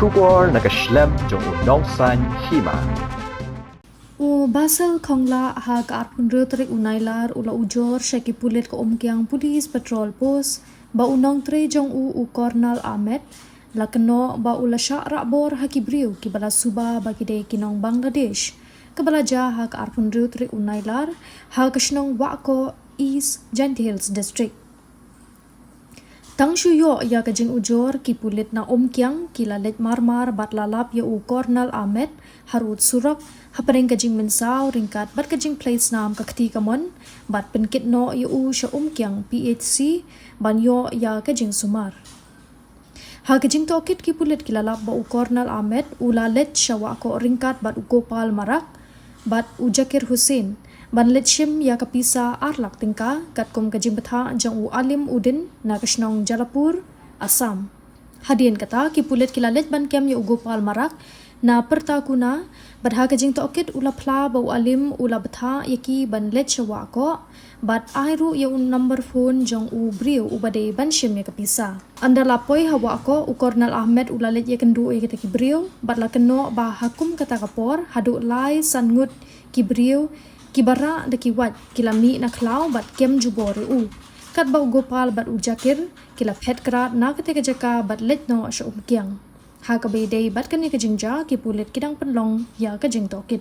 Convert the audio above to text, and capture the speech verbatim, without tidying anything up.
Khubor na ka shlem jong u Nongsaiñ Hima. U Basel Khonglah ha ka arphew hynriew tarik u Nailar u la ujor sha ki pulit ka Umkiang Police Patrol Post ba u nongtrei jong u, u Kornal Ahmed, la kynnoh ba u la shah rahbor ha ki briew kiba la suba ba ki dei ki nong Bangladesh, kaba la jia ha ka arphew hynriew tarik u Nailar ha ka shnong Wahkoh, East Jaintia Hills District. Tang shu ïoh ïa ka jingujor, ki pulit na Umkiang ki la leit marmar bad la lap ïa u Kornal Ahmed harud surok hapdeng ka jingmynsaw ryngkat bad ka jingphlei snam ka kti kamon, bad pynkit noh ïa u sha Umkiang P H C ban ïoh ïa ka jingsumar. Ha ka jingtohkit, ki pulit ki la lap ba u Kornal Ahmed u la leit sha Wahkoh ryngkat bad u Gopal Marak bad u Jakir Hussain ban leit shim ïa ka pisa ar lak tyngka katkum ka jingbthah jong u Alim Uddin na ka shnong Jalapur, Assam. Hadien kata, ki pulit ki la leit ban kem ïa u Gopal Marak na Pertakuna, bad ha ka jingtohkit u la phla ba u Alim u la bthah ïa ki ban leit sha Wahkoh bad ai ruh ïa u number phone jong u briew uba dei ban shim ïa ka pisa. Ynda la poi ha Wahkoh, u Kornal Ahmed u la leit ïakynduh ïa kita ki briew bad la kynnoh ba ha kum kata ka por haduh lai san ngut ki briew kiba rah da ki wait ki la mih na khlaw bad kem jubor ïa u. Katba u Gopal bad u Jakir ki la phet krad na kata ka jaka bad leit noh sha Umkiang. Ha kaba ïadei bad kane ka jingjia, ki pulit ki dang pynlong ïa ka jingtohkit.